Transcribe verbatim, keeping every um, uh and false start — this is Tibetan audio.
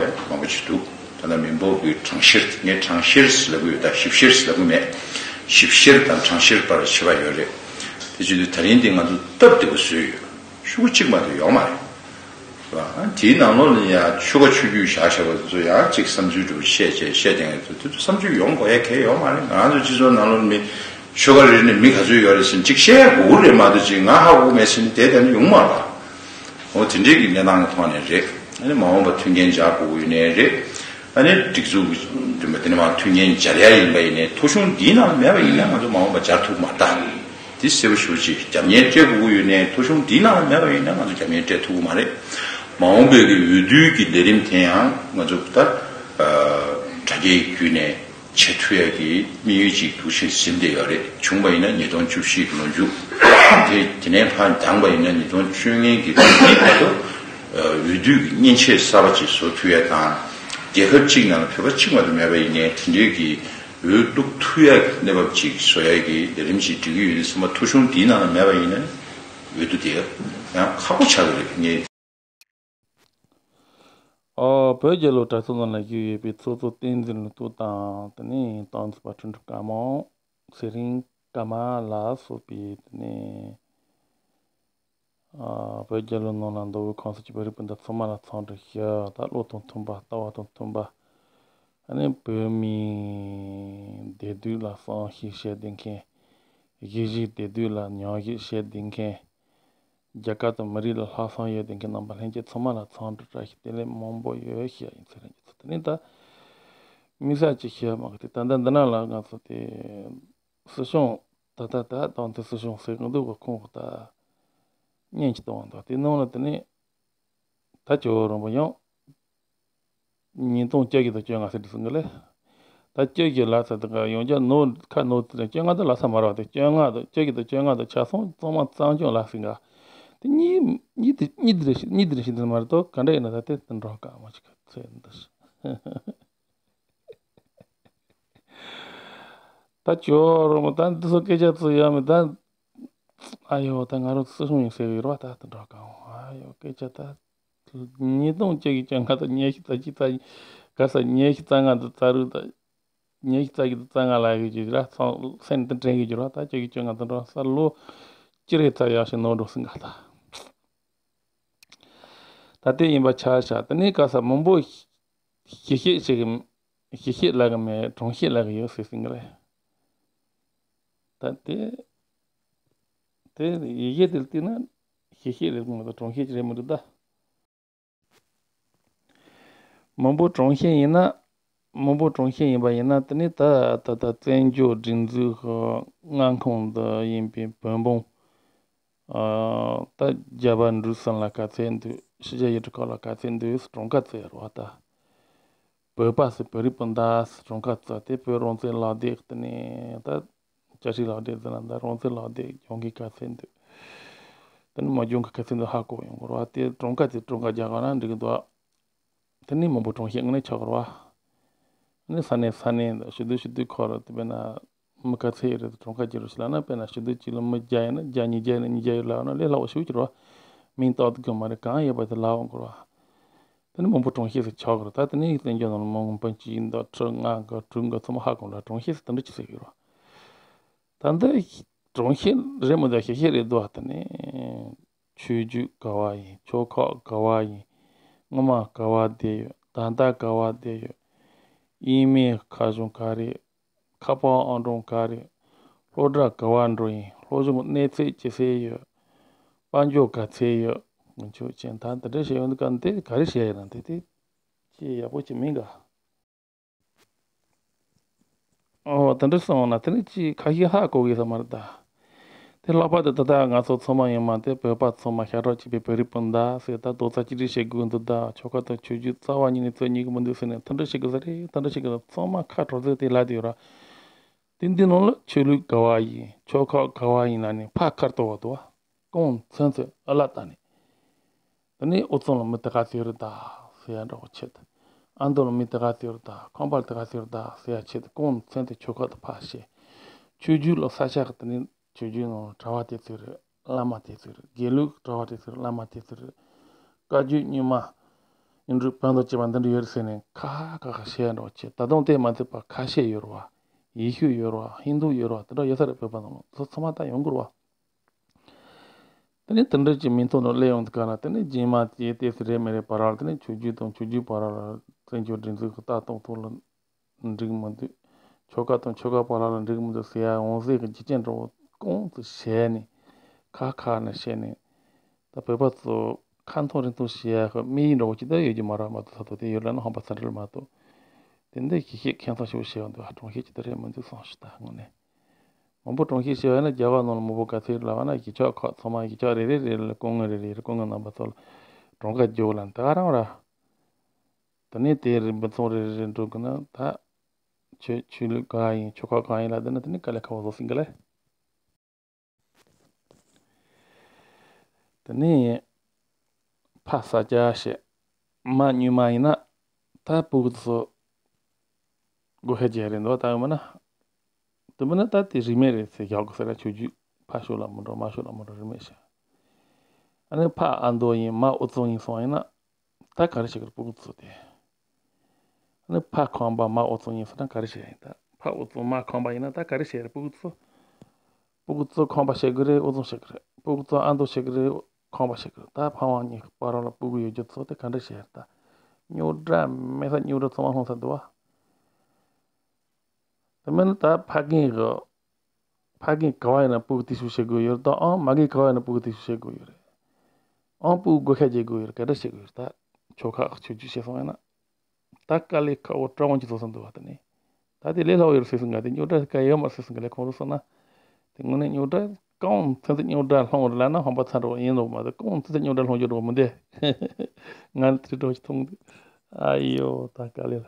མང་པོ་ཅིག་འདུག་ད་ལྟ་མི་འབོར་གྱི་གྲངས་བཤེར། ངས་གྲངས་བཤེར་ཟེར་ལབ་ཀྱི་ཡོད། ད་ཞིབ་བཤེར་ཟེར་ལབ་ཀྱི་མེད། ཞིབ་བཤེར་དང་གྲངས་བཤེར་བར་ཁྱད་པར་ཡོད་རེད། དེ་བྱེད་དུས་ད་རིང་འདི་ང་ཚོ་སྟབས་བདེ་པོ་བཟོས་ཡོད། ཤོག་གུ་གཅིག་མ་གཏོགས་ཡོད་མ་རེད། རེད་བ། དེའི་ནང་ལོགས་ལ་ཡང་ཆོལ་ཁ་ཆོས་བརྒྱུད་བཞག་བཞག་པ་ཚོ་ཡང་གཅིག་བསམ་ཚུལ་འདྲ་པོ་བཤད་བྱས་བཤད་བསྡད་མཁན་ཚོ་དེ་ཚོ་བསམ་ཚུལ་ཡོང་དགོས་ཡ་གལ་ཡོད་མ་རེད། ང་ཚོ་སྤྱི་ཚོགས་ནང་ལོགས་ལ་མི་ཆོལ་ཁ་རེ་རེ་ནས་མི་ག་ཚོད་ཡོད་རེད་ཟེར་ནས་གཅིག་བཤད་དགོས་ཀྱི་རེད་མ་གཏོགས་གཅིག་ང་ཧ་གོ་མེད་ཟེར་ནས་བསྡད་བསྡད་ན་ཡོང་མ་རེད་བ། འོ་དེ་འདྲའི་གི་གནས་སྟངས་ཀྱི་ཐོག་ནས་རེད། ཨ་ནི་མ་འོངས་པ་མཐུན་རྐྱེན་སྦྱར་དགོས་ཀྱི་ཡོད་ནའི་རེད། ཨ་ནི་སྒྲིག་འཛུགས་ཀྱི་འདུན་པ་དེ་ནས་མར་མཐུན་རྐྱེན་སྦྱར་ཡ་ཡིན་པ་ཡིན་ནའི་ཐོ་གཞུང་འདིའི་ནང་ལ་མེད་པ་ཡིན་ན་ང་ཚོ་མ་འོངས་པ་སྦྱར་ཐུབ་མ་རེད་ད། དེ་གསལ་པོ་ཞེ་པོ་ཅིག་རྒྱབ་གཉེར་སྤྲད་དགོས་ཀྱི་ཡོད་ནའི་ཐོ་གཞུང་འདིའི་ནང་ལ་མེད་པ་ཡིན་ན་ང་ཚོ་རྒྱབ་གཉེར་སྤྲད་ཐུབ་ཀྱི་མ་རེད། མ་འོངས་པའི་གི་འོས་བསྡུའི་གི་ལས་རིམ་དེ་ཡང་ང་ཚོ་ད་དྲ་རྒྱའི་བརྒྱུད་ནས་བྱེད་ཐུབ་ཡ་གི་དམིགས་ཡུལ་ཅིག་འདུག་སེ་ཟིན་བསྡད་ཡོད་རེད། བྱུང་བ་ཡིན་ན་ཉིས་སྟོང་བཅུ་བཞི་གི་ལོ་མཇུག་དེ་དེ་ནས་ཕར་འགྱངས་པ་ཡིན་ན་ཉིས་སྟོང་བཅོ་ལྔའི་གི་ལོ་དེའི་བར་དུ་འོས་བསྡུ་གི་མཉེན་ཆས་གསར་པ་ཅིག་བཟོ་ཐུབ་ཡ་དང་། རྒྱལ་ཁབ་གཅིག་ནང་ལ་བོད་པ་གཅིག་མ་གཏོགས་མེད་པ་ཡིན་ནའི་དེ་འདྲའི་གི་འོས་བླུག་ཐུབ་ཡ་གི་གནས་བབ་ཅིག་བཟོ་ཡ་གི་ལས་རིམ་ཅིག་སྒྲིག་གི་ཡོད་དུས་ཙམ་པ་ཐོ་གཞུང་འདིའི་ནང་ལ་མེད་པ་ཡིན་ན་འོས་བསྡུ་དེ་ཡང་ཁག་པོ་ཆགས་ཀྱི་རེད། ངས། ཨོ། བོད་རྒྱལ་ལོ་དྲ་ཚོགས་ནང་ལ་བཞུགས་ཡོད་པའི་ཚོགས་གཙོ་བསྟན་འཛིན་ལུང་རྟོགས་དང་། དེ་ནས་སྟག་འཚེར་བ་ཁྲི་འབྲུག་དཀར་མོ། ཚེ་རིང་ཀརྨ་ལ་སོགས་པའི། དེ་ནས་ཨ། བོད་རྒྱལ་ལོ་ནང་ལ་མདོ་དབུས་ཁམས་གསུམ་གྱི་བོད་རིགས་སྤུན་ཟླ་ཚང་མ་ལ་འཚམས་འདྲི་ཞུ། ད་བློ་དང་མཐུན་པ། ལྟ་བ་དང་མཐུན་པ། ཨ་ནི་བོད་མིའི་བདེ་སྡུག་ལ་བསམ་ཤེས་བྱེད་བསྡད་མཁན། གཞིས་བྱེས་བདེ་སྡུག་ལ་མཉམ་ཞུགས་བྱེད་བསྡད་མཁན། རྒྱལ་ཁབ་དང་མི་རིགས་ལ་ལྷག་བསམ་ཡོད་བསྡད་མཁན་རྣམ་པ་ལྷན་རྒྱས་ཚང་མ་ལ་འཚམས་འདྲི་བཀྲ་ཤིས་བདེ་ལེགས་མང་པོ་ཡོད་ཞུ་ཡ་ཡིན། ཚེ་རིང་གི་ཚོགས་དེ་ནི་ད་དམིགས་བསལ་ཅིག་བཤད་མ་གི་དེ་ད་ལྟ་འདི་ན་ལ་ང་ཚོ་དེ་སྲིད་སྐྱོང་ད་ལྟ་ད་དང་དེ་སྲིད་སྐྱོང་ཟེར་གི་འདུག་ག་ཁོང་གི་ད་བརྙན་ཅིག་བཏང་བ་འདུག་དེ་ནང་ལ་དེ་ནི་ད་ཇོ་བོ་རིན་པོ་ཡང་ཉིས་སྟོང་བཅོ་བརྒྱད་དང་བཅོ་ལྔ་ཟེར་དུས་ཟིན་གི་ལེ། ད་བཅོ་བརྒྱད་ལ་ཚ་དེ་ག་ཡོང་རྒྱུ་ནོར་ཁ་ནོར་དེ་བཅོ་ལྔ་དང་ལ་ས་མ་ར་བ་དེ་བཅོ་ལྔ་དང་བཅོ་བརྒྱད་དང་བཅོ་ལྔ་དང་ཆ་སོང་གཙང་མ་གཙང་སྐྱོང་ལ་ཟིན་ག་དེ་གཉིས་གཉིས་དེ་གཉིས་དེ་རེ་ཞིག་གཉིས་དེ་རེ་ཞིག་དེ་མ་རེད་དོ། ག་འདྲ་ཡིན་ན་ད་དེ་དེ་འགྲོ་ག་མ་ཅིག་ཚེ་འདི་ད་ཇོ་བོ་རིན་པོ་ད་འདི་ཚོ་སྐད་ཆ་ཚོ་ཡ་མི་ད། ཨ་ཡོ་ད་ང་རང་སྲིད་སྐྱོང་ཡིན་ཟེར་གི་ཡོད་རེད་བ། ད་དེ་འདྲ་གང་ཨ་ཡོ་སྐད་ཆ་ད། ཉིས་སྟོང་བཅོ་བརྒྱད་བཅོ་ལྔ་དང་ཉི་ཤུ་རྩ་གཅིག་རྩ་གཉིས་ག་ས་ཉི་ཤུ་རྩ་ལྔ་དང་རྩ་དྲུག་དང་། ཉི་ཤུ་རྩ་གཅིག་དང་རྩ་ལྔ་ལ་ཡོད་ཀྱི་ར་ཚང་སེམས་དེ་དྲན་གི་འགྱུར་བ། ད་བཅོ་བརྒྱད་བཅོ་ལྔ་དང་འགྲོ་ས་ལོ་ཅི་རེད་ཚ་ཡག་ཞིག་ནོར་འགྲོ་སྲིད་ག་ད། ད་དེ་ཡིན་པ་ཆ་བཞག་དེ་ནས་ག་ས་མང་པོ་ཞིབ་བཤེར་བྱེད་གི་ཞིབ་བཤེར་ལབ་གི་མེད། གྲངས་བཤེར་ལབ་གི་ཡོད་ཟེར་ཟིན་གི་རེད། ད་དེ་དེ་ཡི་གེ་དེ་བལྟས་ན་ཞིབ་བཤེར་རེད་མ་གཏོགས་གྲངས་བཤེར་རེད་མི་འདུག་ད། མང་པོ་གྲངས་བཤེར་ཡིན་ན། མང་པོ་གྲངས་བཤེར་ཡིན་པ་ཡིན་ན་དེ་ནི་ད་ད་ལྟ་བཙན་བྱོལ་སྒྲིག་འཛུགས་ཀྱི་མངའ་ཁོངས་འདི་ཡིན་པའི་བོད་འབངས། ཨ། ད་རྒྱ་བལ་འབྲུག་གསུམ་ལ་ག་ཚད་འདུག་ཕྱི་རྒྱལ་ཡུལ་གྲུ་ཁག་ལ་ག་ཚད་འདུག་གྲངས་ཀ་བཙལ་རོགས་ད། བོད་པ་ཟེར་བོད་རིགས་སྤུན་ཟླ་ཟེར་གྲངས་ཀ་བཙལ་ཏེ་བོད་རང་བཙན་ལག་དེབ་དེ་ནས་ད། བཅའ་ཁྲིམས་ལག་དེབ་ཟེར་ན་ད་རང་བཙན་ལག་དེབ་སྦྱོང་མཁན་ག་ཚད་འདུག་དེ་ནི་མ་སྦྱོང་མཁན་ག་ཚད་འདུག་ཧ་གོ་ཡོང་གི་རེད་བ། དེ་གྲངས་ཀ་དེ་གྲངས་ཀ་རྒྱག་ག་ན་འགྲིག་གི་འདུག་དེ་ནི་མང་པོ་གྲངས་བཤེར་དངོས་གནས་ཆགས་ཀྱི་རེད་བ། ཨ་ནི་ས་གནས་ས་གནས་དང་ཞི་དུལ་ཞི་དུལ་ཁག་ལ་དེ་དཔེར་ན་མི་ག་ཚད་ཡོད་རེད་དེ་གྲངས་ཀ་བརྗེ་རོགས་ཞེས་ལབ་ན། དཔེར་ན་ཞི་དུལ་གཅིག་ལ་མི་བརྒྱ་ཡོད་ན་བརྒྱ་ཉིས་བརྒྱ་ཡོད་ན་ཉིས་བརྒྱ་ཡོད་ལབ་ན་ལས་སླ་བོ་ཞེ་པོ་ཅིག་རེད་བ། མིང་བཏགས་དེ་དགོས་མ་རེད། གང་ཡོད་པ་དེ་ལབ་འོང་གི་རེད་བ། དེ་ནི་མང་པོ་གྲངས་བཤེར་ཟེར་ཆགས་ཀྱི་རེད། ད་དེ་ནི་བཙན་བྱོལ་ནང་ལ་མི་སྤུན་གཅིག་འདུག་ཁྲི་ལྔ་འདུག་དྲུག་འདུག་ཚང་མ་ཧ་གོ་ལ་གྲངས་བཤེར་ཟེར་དེ་འདྲ་ཅིག་ཟེར་གི་རེད་བ། ད་འདི་གྲངས་བཤེར་རེད་མི་འདུག་ཞིབ་བཤེར་རེད་འདུག་ད་ནི་ཆོས་བརྒྱུད་ག་བ་ཡིན། ཆོལ་ཁ་ག་བ་ཡིན། སྔོན་མ་ག་བ་བསྡད་ཡོད། ད་ལྟ་ག་བ་བསྡད་ཡོད། དབྱིན་མིའི་ཁ་གཞུང་ག་རེད། ཁ་པར་ཨང་གྲངས་ག་རེད། སློབ་གྲྭ་ག་བ་འགྲོ་ཡིན། སློབ་སྦྱོང་གི་གནས་ཚད་ཇི་སྲིད་ཡོད། དཔལ་འབྱོར་ག་ཚད་ཡོད། ངན་ཆོས་ཅན་ད་འདི་འདྲ་བཤད་ཡོང་དུས་ག་འདི་ག་རེ་བཤད་ཡོད་ན་དེ་དེ་ཅི་ཡག་པོ་ཅིག་མིན་ག་ཨོ་དེ་འདྲ་སོང་ན་དེ་ནི་ཅི་ཁ་ཤས་ཧ་གོ་གི་ས་མ་རེད་ད། དེ་ལྷག་པར་དུ་ད་ལྟ་ང་ཚོ་ཚང་མ་ཡིན་མ་དེ་བོད་པ་ཚང་མ་ཤ་ཁྲག་གཅིག་པའི་བོད་རིགས་སྤུན་ཟླ་ཟེར་ད་རྡོག་རྩ་གཅིག་སྒྲིལ་བྱེད་དགོས་འདུག་ད་ཆོལ་ཁ་དང་ཆོས་བརྒྱུད་རྩ་བ་ཉིད་ནས་རྩོད་ཉན་གི་མི་འདུག་ཟེར་ནས་མཐུན་སྒྲིལ་བྱེད་དགོས་ས་རེད། མཐུན་སྒྲིལ་བྱེད་དགོས་ས་ཚང་མ་ཁ་གྲག་ཚོད་དེ་ལབ་དེ་ཡོད་ར། དེ་འདི་ནང་ལ་ཆོས་ལུགས་ག་བ་ཡིན། ཆོལ་ཁ་ག་བ་ཡིན་ལ་ནི་ཕར་ཁ་གཏོར་བ་འདུག་བ། ཀུན་མཚོན་ཚོད་ཨ་ལ་ད་ནི། དེ་ནས་ཨོ་ཙོང་ལ་མི་དེ་ག་ཚོད་རེད་ད་ཟེར་ཡ་འདྲ་བོ་ཆེད་དུ། ཨ་མདོ་ལ་མི་དེ་ག་ཚོད་རེད་ད། ཁམས་པ་ལ་དེ་ག་ཚོད་རེད་ད་ཟེར་ཡ་ཆེད་དུ་ཀུན་མཚོན་དེ་ཆོལ་ཁ་དུ་ཕར་བཤད། ཆོས་བརྒྱུད་ལ་ས་ཆ་གི་དེ་ནས་ཆོས་བརྒྱུད་ནང་གྲྭ་པ་དེ་ཚོད་རེད། བླ་མ་དེ་ཚོད་རེད། དགེ་ལུགས་གྲྭ་པ་དེ་ཚོད་རེད། བླ་མ་དེ་ཚོད་རེད། བཀའ་བརྒྱུད་རྙིང་མ། ཨིན་དྲུག་བོན་དང་བཅས་པ་འདི་འདྲ་ཡོད་རེད་ཟེར་ནས་ཁ་ཁ་ཁ་བཤད་འགྲོ་བྱེད། ད་དུང་དེ་མ་ཚད་པ་ཁ་ཤས་ཡོད་རེད་བ། ཡེ་ཤུ་ཡོད་རེད་བ། ཧིན་དུ་ཡོད་རེད་བ། དེ་འདྲ་ཡོད་ས་རེད། བོད་པ་ནང་ལ་ཚོ་ཚང་མ་ད་ཡོང་གི་རེད་བ། དེ་ནས་དེ་འདྲ་གྱི་མིང་ཐོག་ནས་སླེབས་ཡོང་དུས་ག་ལ། དེ་ནས་རྗེས་མ་དེ་ཏོག་ཙམ་རེད་མི་རེད་བར་ལ། དེ་ནས་ཆོས་བརྒྱུད་དང་ཆོས་བརྒྱུད་བར་ལ་བཙན་བྱོལ་སྒྲིག་འཛུགས་ཀྱི་ལྟ་སྟངས་ཐོག་ལ་འགྲིག་མི་འདུག་ཆོལ་ཁ་དང་ཆོལ་ཁ་བར་ལ་འགྲིག་མི་འདུག་ཟེར་ཡ་འོང་ཟེར་གྱི་རྒྱུ་རྐྱེན་འདྲ་བོ་གོང་དུ་བཤད་ནས། ཁ་ཁ་ནས་བཤད་ནས། ད་བོད་པ་ཚོ་ཁ་འཐོར་རི་འཐོར་བྱེད་ཡ་ཁོ་དམིགས་ཡུལ་འདྲ་བོ་ཅིག་ད་ཡོད་རྒྱུ་མ་རེད་མ་གཏོགས། ད་དོ་དེ་ཡོད་ལ་ན་ཧམ་པ་ཚ་འདྲ་མ་གཏོགས། དེ་འདྲ་ཞིག་ཤེས་མཁན་ཚང་ཞིག་བཤད་འདུག་ཨ། གྲོང་ཁྱེར་གྱི་དེ་རེད་མི་འདུག་བསམ་ཞིག་ད་དངོས་གནས། མང་པོ་གྲོང་ཁྱེར་བཤད་ཡ་ན། རྒྱ་གར་ནང་ལ་མང་པོ་ག་ཚོད་ལབ་པ་ན། གཞིས་ཆགས་ཁག་ཚང་མ་གཞིས་ཆགས་རེ་རེ་རེ་ལ་སྐུ་ངོ་རེ་རེ་རེ། སྐུ་ངོ་རྣམ་པ་ཚོ་ལ་གྲངས་ཀ་རྒྱོབ་ལ་ད་ག་རང་ར། དེ་ནས་དེ་རིང་འབུ་ཚོང་རེ་རེ་འགྲོ་གི་ན་ད། ཆོས་ཆོས་ལུགས་གང་ཡིན། ཆོལ་ཁ་གང་ཡིན་ལབ་བསྡད་ན། དེ་ནས་དཀའ་ལས་ཁག་པོ་བཟོ་སྲིད་གི་ལེ། དེ་ནས་ཕ་ས་སྐྱ་བཤད། མ་སྨྱོན་མ་ཡིན་ན་ད་སྤུ་གུ་ཚོ་སྒོ་ཁ་རྒྱག་རེད་འདུག་ད་ཡོང་མ་ན། དེ་མིན་ན་ད་དེ་རིས་མེད་རེད་ཟེར་བཞག་དགོས་ཟེར་ན། ཆོས་བརྒྱུད་ཕ་ཕྱོགས་ལ་མི་འགྲོ། མ་ཕྱོགས་ལ་མི་འགྲོ། རིས་མེད་བྱས། ཨ་ནི་ཕ་ཨ་མདོ་ཡིན། མ་ཨུ་ཚུགས་ཡིན་སོང་ཡིན་ན། ད་ག་རེ་བྱེད་ཀྱི་རེད་སྤུ་གུ་ཚོ་དེ། ཨ་ནི་ཕ་ཁམས་པ་མ་ཨུ་ཚུགས་ཡིན་སོང་ན་ག་རེ་བྱེད་ཡིན། ད་ཕ་ཨུ་ཚུགས་མ་ཁམས་པ་ཡིན་ན་ད་ག་རེ་བྱེད་རེད་སྤུ་གུ་ཚོ། སྤུ་གུ་ཚོ་ཁམས་པ་བྱེད་ཀྱི་རེད། ཨུ་ཚུགས་བྱེད་ཀྱི་རེད། སྤུ་གུ་ཚོ་ཨ་མདོ་བྱེད་ཀྱི་རེད། ཁམས་པ་བྱེད་ཀྱི་རེད། ད་ཕ་མ་གཉིས་བར་ལ་སྤུ་གུ་ཡོད་རྒྱུ་ཚོ་དེ་ག་འདྲ་བྱེད་རེད། ད་རྙོག་དྲ་མེད་ས་རྙོག་དྲ་ཚང་མ་ལྷུང་ས་འདུག་བ། དེ་མིན་ད་ཕ་རྒན་གྱི། ཕ་རྒན་ག་བ་ཡིན་ན་སྤུ་གུ་དེ་ཤུགས་བྱེད་དགོས་ཡོད་རེད་དང་། ཨང་མ་རྒན་ག་བ་ཡིན་ན་སྤུ་གུ་དེ་ཤུགས་བྱེད་དགོས་ཡོད་རེད། ཨང་སྤུ་གུ་སྒོ་ཁ་རྒྱག་དགོས་ཡོད་རེད། ག་འདྲ་བྱེད་དགོས་ཡོད་རེད། ད་ཆོལ་ཁ་ཆོས་བརྒྱུད་བྱས་སོང་ཡིན་ན། ད་དཀའ་ལས་ཁག་པོ་སྤྲང་བོ་ཅིག་བཟོ་ས་འདུག་བ། དེ་ནས་ད་དེ་ལས་སླ་བོ་ཡོད་རེད་ཟེར་སོང་ག་དེ་རྙོག་དྲ་ག་ཡོད་མ་རེད་ཟེར་སོང་ག་ལས་ཁོང་ཚོ་སོང་ན། དེ་དངོས་གནས་རྙོག་དྲ་གང་ཚུན་ཚོད་རྙོག་དྲ་སློང་རེད་ལབ་ན་ཧམ་པ་ཚ་འགྲོ་ཡིན་ནོ་མ་གཏོགས། གང་ཚུན་ཚོད་རྙོག་དྲ་སློང་རྒྱུ་འགྲོ་མི་འདུག་ང་ནི་དེ་འདྲ་བོ་ཅིག་མཐོང་འདུག་ཨ་ཡོ་ད་དཀའ་ལས་ལ།